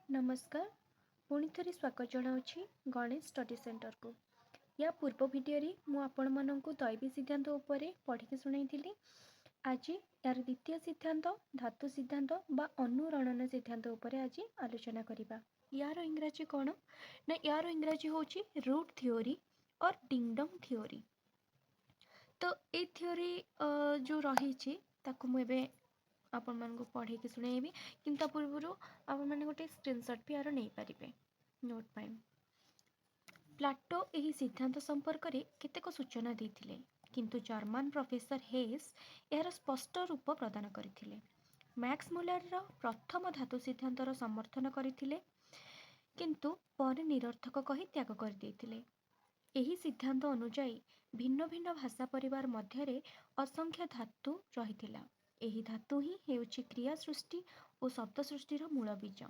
ନମସ୍କାର, ପୁଣି ଥରେ ସ୍ୱାଗତ ଜଣାଉଛି ଗଣେଶ ଷ୍ଟଡି ସେଣ୍ଟରକୁ। ୟା ପୂର୍ବ ଭିଡ଼ିଓରେ ମୁଁ ଆପଣମାନଙ୍କୁ ଦୈବୀ ସିଦ୍ଧାନ୍ତ ଉପରେ ପଢ଼ିକି ଶୁଣାଇଥିଲି। ଆଜି ଏହାର ଦ୍ୱିତୀୟ ସିଦ୍ଧାନ୍ତ, ଧାତୁ ସିଦ୍ଧାନ୍ତ ବା ଅନୁରଣନ ସିଦ୍ଧାନ୍ତ ଉପରେ ଆଜି ଆଲୋଚନା କରିବା। ୟାର ଇଂରାଜୀ କ'ଣ ନା, ୟାର ଇଂରାଜୀ ହେଉଛି root theory or ding dong theory। ତ ଏଇ ଥିଓରି ଯେଉଁ ରହିଛି, ତାକୁ ମୁଁ ଏବେ ଆପଣମାନଙ୍କୁ ପଢ଼େଇକି ଶୁଣାଇବି। କିନ୍ତୁ ତା ପୂର୍ବରୁ ଆପଣମାନେ ଗୋଟେ ସ୍କ୍ରିନସଟ୍ ବି ୟାର ନେଇପାରିବେ ନୋଟ୍ ପାଇଁ। ପ୍ଲାଟୋ ଏହି ସିଦ୍ଧାନ୍ତ ସମ୍ପର୍କରେ କେତେକ ସୂଚନା ଦେଇଥିଲେ, କିନ୍ତୁ ଜର୍ମାନ ପ୍ରଫେସର ହେସ୍ ଏହାର ସ୍ପଷ୍ଟ ରୂପ ପ୍ରଦାନ କରିଥିଲେ। ମ୍ୟାକ୍ସ ମୁଲାର ପ୍ରଥମ ଧାତୁ ସିଦ୍ଧାନ୍ତର ସମର୍ଥନ କରିଥିଲେ, କିନ୍ତୁ ପରେ ନିରର୍ଥକ କହି ତ୍ୟାଗ କରିଦେଇଥିଲେ। ଏହି ସିଦ୍ଧାନ୍ତ ଅନୁଯାୟୀ ଭିନ୍ନ ଭିନ୍ନ ଭାଷା ପରିବାର ମଧ୍ୟରେ ଅସଂଖ୍ୟ ଧାତୁ ରହିଥିଲା। ଏହି ଧାତୁ ହିଁ ହେଉଛି କ୍ରିୟା ସୃଷ୍ଟି ଓ ଶବ୍ଦ ସୃଷ୍ଟିର ମୂଳ ବୀଜ।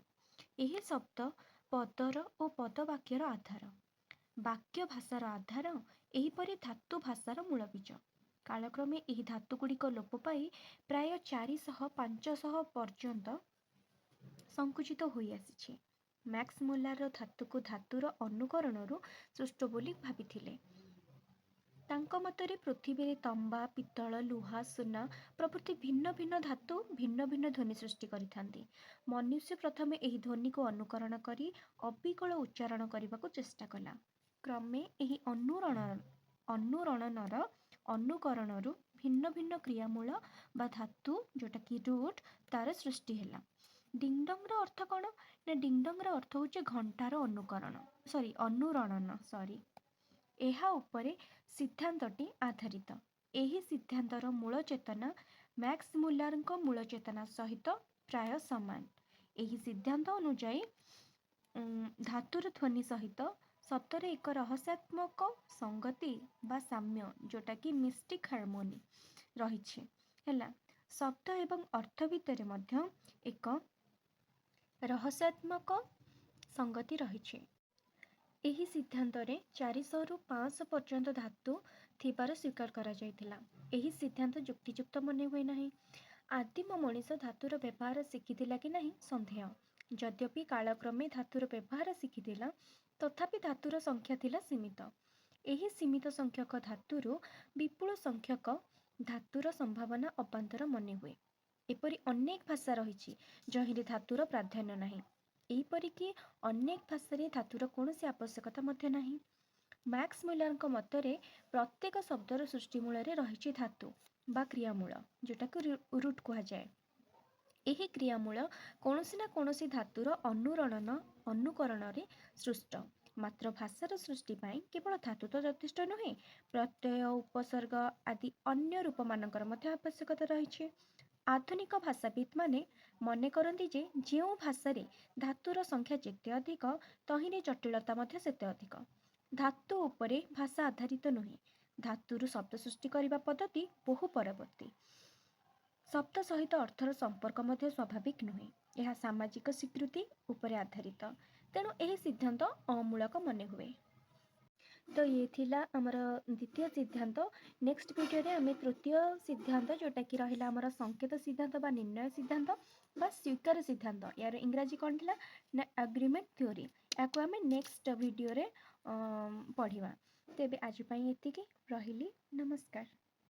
ଏହି ଶବ୍ଦ ପଦର ଓ ପଦ ବାକ୍ୟର ଆଧାର, ବାକ୍ୟ ଭାଷାର ଆଧାର। ଏହିପରି ଧାତୁ ଭାଷାର ମୂଳ ବୀଜ। କାଳକ୍ରମେ ଏହି ଧାତୁଗୁଡ଼ିକ ଲୋପ ପାଇ ପ୍ରାୟ 400-500 ପର୍ଯ୍ୟନ୍ତ ସଂକୁଚିତ ହୋଇଆସିଛି। ମ୍ୟାକ୍ସ ମୁଲାର ଧାତୁକୁ ଧାତୁର ଅନୁକରଣରୁ ସୃଷ୍ଟ ବୋଲି ଭାବିଥିଲେ। ତାଙ୍କ ମତରେ ପୃଥିବୀରେ ତମ୍ବା, ପିତ୍ତଳ, ଲୁହା, ସୁନା ପ୍ରଭୃତି ଭିନ୍ନ ଭିନ୍ନ ଧାତୁ ଭିନ୍ନ ଭିନ୍ନ ଧ୍ୱନି ସୃଷ୍ଟି କରିଥାନ୍ତି। ମନୁଷ୍ୟ ପ୍ରଥମେ ଏହି ଧ୍ୱନିକୁ ଅନୁକରଣ କରି ଅବିକଳ ଉଚ୍ଚାରଣ କରିବାକୁ ଚେଷ୍ଟା କଲା। କ୍ରମେ ଏହି ଅନୁରଣନର ଅନୁକରଣରୁ ଭିନ୍ନ ଭିନ୍ନ କ୍ରିୟାମୂଳ ବା ଧାତୁ, ଯେଉଁଟାକି ରୁଟ୍, ତାର ସୃଷ୍ଟି ହେଲା। ଡିଙ୍ଗଡଙ୍ଗର ଅର୍ଥ କ'ଣ ନା, ଡିଙ୍ଗଡଙ୍ଗର ଅର୍ଥ ହେଉଛି ଘଣ୍ଟାର ଅନୁକରଣ, ସରି, ଅନୁରଣନ, ସରି। ଏହା ଉପରେ ସିଦ୍ଧାନ୍ତଟି ଆଧାରିତ। ଏହି ସିଦ୍ଧାନ୍ତର ମୂଳ ଚେତନା ମ୍ୟାକ୍ସ ମୁଲାରଙ୍କ ମୂଳ ଚେତନା ସହିତ ପ୍ରାୟ ସମାନ। ଏହି ସିଦ୍ଧାନ୍ତ ଅନୁଯାୟୀ ଧାତୁର ଧ୍ୱନି ସହିତ ଶବ୍ଦରେ ଏକ ରହସ୍ୟାତ୍ମକ ସଙ୍ଗତି ବା ସାମ୍ୟ, ଯେଉଁଟାକି ମିଷ୍ଟିକ୍ ହାରମୋନି ରହିଛି। ହେଲା, ଶବ୍ଦ ଏବଂ ଅର୍ଥ ଭିତରେ ମଧ୍ୟ ଏକ ରହସ୍ୟାତ୍ମକ ସଙ୍ଗତି ରହିଛି। ଏହି ସିଦ୍ଧାନ୍ତରେ 400ରୁ 500 ପର୍ଯ୍ୟନ୍ତ ଧାତୁ ଥିବାର ସ୍ୱୀକାର କରାଯାଇଥିଲା। ଏହି ସିଦ୍ଧାନ୍ତ ଯୁକ୍ତିଯୁକ୍ତ ମନେ ହୁଏ ନାହିଁ। ଆଦିମ ମଣିଷ ଧାତୁର ବ୍ୟବହାର ଶିଖିଥିଲା କି ନାହିଁ, ସନ୍ଦେହ। ଯଦ୍ୟପି କାଳକ୍ରମେ ଧାତୁର ବ୍ୟବହାର ଶିଖିଥିଲା, ତଥାପି ଧାତୁର ସଂଖ୍ୟା ଥିଲା ସୀମିତ। ଏହି ସୀମିତ ସଂଖ୍ୟକ ଧାତୁରୁ ବିପୁଳ ସଂଖ୍ୟକ ଧାତୁର ସମ୍ଭାବନା ଅବାନ୍ତର ମନେ ହୁଏ। ଏପରି ଅନେକ ଭାଷା ରହିଛି, ଯହିଁରେ ଧାତୁର ପ୍ରାଧାନ୍ୟ ନାହିଁ। ଏହିପରିକି ଅନେକ ଭାଷାରେ ଧାତୁର କୌଣସି ଆବଶ୍ୟକତା ମଧ୍ୟ ନାହିଁ। ମ୍ୟାକ୍ସ ମୁଲାରଙ୍କ ମତରେ ପ୍ରତ୍ୟେକ ଶବ୍ଦର ସୃଷ୍ଟି ମୂଳରେ ରହିଛି ଧାତୁ ବା କ୍ରିୟାମୂଳ, ଯେଉଁଟାକୁ ରୁଟ୍ କୁହାଯାଏ। ଏହି କ୍ରିୟାମୂଳ କୌଣସି ନା କୌଣସି ଧାତୁର ଅନୁରଣନ ଅନୁକରଣରେ ସୃଷ୍ଟ। ମାତ୍ର ଭାଷାର ସୃଷ୍ଟି ପାଇଁ କେବଳ ଧାତୁ ତ ଯଥେଷ୍ଟ ନୁହେଁ, ପ୍ରତ୍ୟୟ, ଉପସର୍ଗ ଆଦି ଅନ୍ୟ ରୂପମାନଙ୍କର ମଧ୍ୟ ଆବଶ୍ୟକତା ରହିଛି। ଆଧୁନିକ ଭାଷାବିତ୍ମାନେ ମନେ କରନ୍ତି ଯେ ଯେଉଁ ଭାଷାରେ ଧାତୁର ସଂଖ୍ୟା ଯେତେ ଅଧିକ, ତହିଁରେ ଜଟିଳତା ମଧ୍ୟ ସେତେ ଅଧିକ। ଧାତୁ ଉପରେ ଭାଷା ଆଧାରିତ ନୁହେଁ। ଧାତୁରୁ ଶବ୍ଦ ସୃଷ୍ଟି କରିବା ପଦ୍ଧତି ବହୁ ପରବର୍ତ୍ତୀ। ଶବ୍ଦ ସହିତ ଅର୍ଥର ସମ୍ପର୍କ ମଧ୍ୟ ସ୍ୱାଭାବିକ ନୁହେଁ। ଏହା ସାମାଜିକ ସ୍ୱୀକୃତି ଉପରେ ଆଧାରିତ। ତେଣୁ ଏହି ସିଦ୍ଧାନ୍ତ ଅମୂଳକ ମନେ ହୁଏ। ତ ଇଏ ଥିଲା ଆମର ଦ୍ୱିତୀୟ ସିଦ୍ଧାନ୍ତ। ନେକ୍ସଟ ଭିଡ଼ିଓରେ ଆମେ ତୃତୀୟ ସିଦ୍ଧାନ୍ତ, ଯେଉଁଟାକି ରହିଲା ଆମର ସଂକେତ ସିଦ୍ଧାନ୍ତ ବା ନିର୍ଣ୍ଣୟ ସିଦ୍ଧାନ୍ତ ବା ସ୍ୱୀକାର ସିଦ୍ଧାନ୍ତ, ୟାର ଇଂରାଜୀ କ'ଣ ଥିଲା ନା ଆଗ୍ରିମେଣ୍ଟ ଥିଓରି, ଏହାକୁ ଆମେ ନେକ୍ସଟ ଭିଡ଼ିଓରେ ପଢ଼ିବା। ତେବେ ଆଜି ପାଇଁ ଏତିକି, ରହିଲି, ନମସ୍କାର।